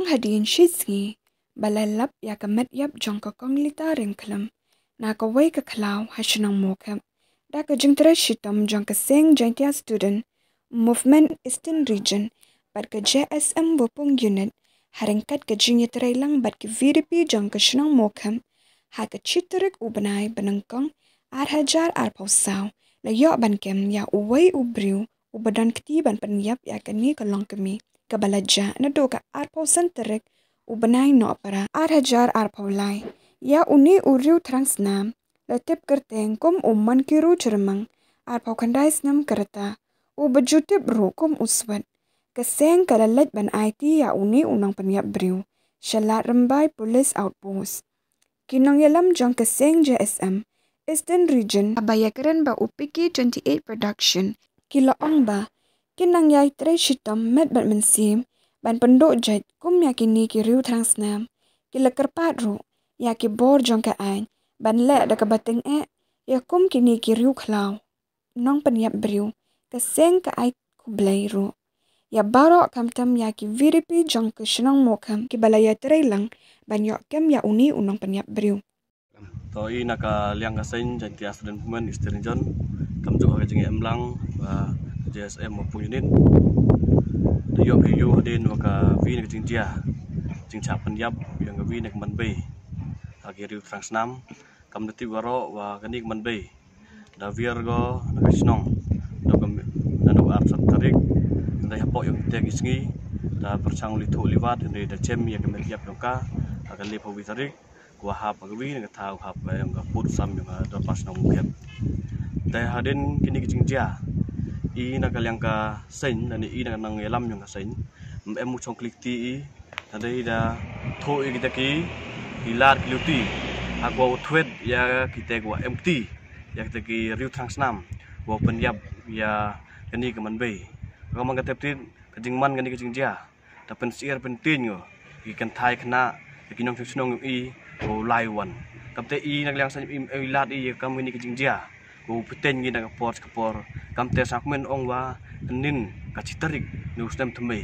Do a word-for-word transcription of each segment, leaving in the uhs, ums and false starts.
Hadien shi sngi ba la lap ïa ka met ïap jong ka Kong Lita Ryngkhlem na kawei ka khlaw ha shnong Mawkhep, da ka jingtrei shitom jong ka seng Jaintia Student Movement Eastern Region bad ka J S M Wapung Unit, ha ryngkat ka jingïatreilang bad ki V D P jong ka shnong Mawkhep, ha ka shi tarik u bnai ba nyngkong ar hajar arphew saw, la ïoh ban kem ïa uwei u briew uba don kti ban pynïap ïa kane ka longkmie kaba la jah naduh ka arphew san tarik u bnai Nohprah ar hajar arphew lai. Ïa une u riew thrang snam la tip kyrteng kum u Mankiru Chyrmang, arphew khyndai snem ka rta, uba ju tip ruh kum u Swet. Ka seng ka la leit ban aiti ïa une u nongpynïap briew sha Lad Rymbai Police Outpost. Ki nongïalam jong ka seng J S M Eastern Region, haba ïakren bad u P K twenty-eight Production, ki la ong ba kin nang ïai trei shitom met bad mynsiem ban pynduh jait kum ïa kine ki riew thrang snam. Ki la kyrpad ruh ïa ki bor jong ka aiñ ban leh da kaba tyngeh ïa kum kine ki riew khlaw nongpynïap briew. Ka seng ka ai khublei ruh ïa baroh, khamtam ïa ki V D P jong ka shnong Mawkhep kiba la ïatreilang ban ïoh kem ïa une u nongpynïap briew. To, i na ka liang ka seng Jaintia Student Movement Eastern Region, kam ju ka jingïalam lang ba J S M Wapung Unit, da ïoh ki ïoh hadien wa ka wi na ka jingjia jingshah pynïap ïa ka wi na ka man bei ha ki riew thrang snam. Kam da tip waroh wa kane ka man bei da wiar ko na ka shnong, da ka mi-, na ka arphew san tarik, da hapoh ïa kita ki sngi da pyrshang li thuh li wad, da da chem ïa ka met ïap jong ka ha ka laiphew wi tarik, wa hap ka wi na ka thaw, hap ka ïong ka pud sam ïong ka dorbar shnong Mawkhep. Da hadien kine ki jingjia, i na ka liang ka seng, da ni i na ka nongïalam ïong ka seng, em u chong klik ti i, da dei da thuh ïa kita ki, ki lad ki luti ha ka wa u thwet ïa kita ki wa em kti, ïa kita ki riew thrang snam wa u pynïap ïa kane ka man bei. Ka man ka tep tit ka jingman kane ka jingjia, da pynsyier pyntieñ ko ki kynthai khynnah, ki nongshong shnong ïong i, ko lai wan. Kamte i na ka liang seng i, i lad i ïa kam kine ki jingjia, ko pyntieñ ki na ka por sha ka por. Kamte sa kmen ong wa nin ka shi tarik ne u snem thymmai.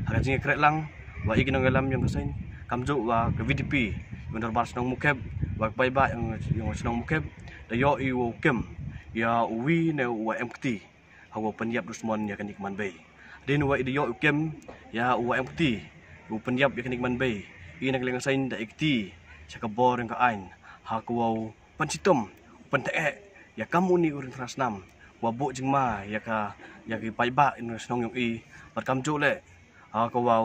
Ha ka jingkhreh lang wa i ki nongïalam ïong ka seng, kam ju wa ka V D P ïong dorbar shnong Mawkhep, wa ka paidbah ïong, ïong shnong Mawkhep, da ïoh i wa u kem ïa u wi ne u wa em kti ha wa u pynïap dusmon ïa kane ka man bei. Hadien wa i da ïoh u kem ïa u wa em kti u pynïap ïa kane ka man bei, i na ka liang seng da i kti sha ka bor ïong ka aiñ ha ka wa u pynshitom, u pyntheh ïa kam une u riew thrang snam wa buh jingma ïa ka, ïa ki paidbah ïong shnong ïong i. Bad kam ju leh ha ka wa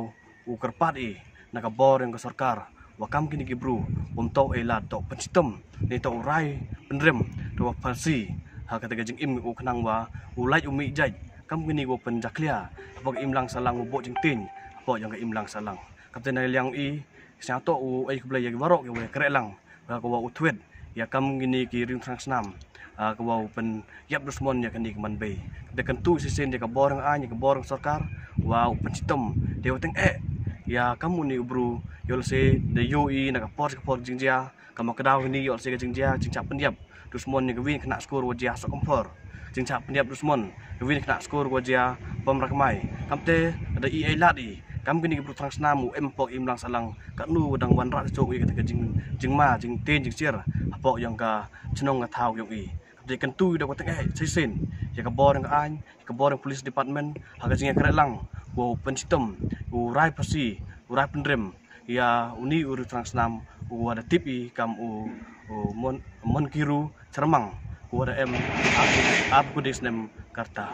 u kyrpad i na ka bor ïong ka sorkar wa kam kine ki bru, um to u ai lad, to u pynshitom, ne to u rai pynrem, to u phasi ha kata ka jingim u khnang wa u lait u mih jait kam kine wa pynjakhlia hapoh ka imlang sahlang, u buh jingtieñ hapoh ïong ka imlang sahlang. Kamte na liang i, sngewthuh u ai khublei ïa ki waroh ki wa khreh lang ha ka wa u thwet ïa kam kine ki riew thrang snam, ha ka wa u pynïap dusmon ïa kane ka man bei. Da kyntu shisien ïa ka bor ïong aiñ, ïa ka bor ïong sorkar wa u pynshitom, te u tyngeh ïa kam une u bru. Ïoh lehse da ïoh i na ka por sha ka por jingjia, ka ma ka daw kine ïoh lehse ka jingjia jingshah pynïap dusmon ïa ka wi na khynnah skur wa jia Sohkymphor, jingshah pynïap dusmon ka wi na khynnah skur wa jia Pamrakmai. Kamte da i ai lad i kam kine ki bru thrang snam u em hapoh imlang sahlang, katno wa dang wanrah shuh ïa kata ka jing, jingma jingtieñ jingshier hapoh ïong ka shnong ka thaw ïong i. Kamte kyntu da ka tyngeh shisien ïa ka bor ïong ka aiñ, ïa ka bor ïong police department ha ka jingkhreh lang wa u pynshitom, u rai phasi, u rai pynrem ïa une u riew thrang snam u wa da tip i kam u, u Mon, Monkiru Chyrmang, u wa da em ap, ap kudi snem ka rta.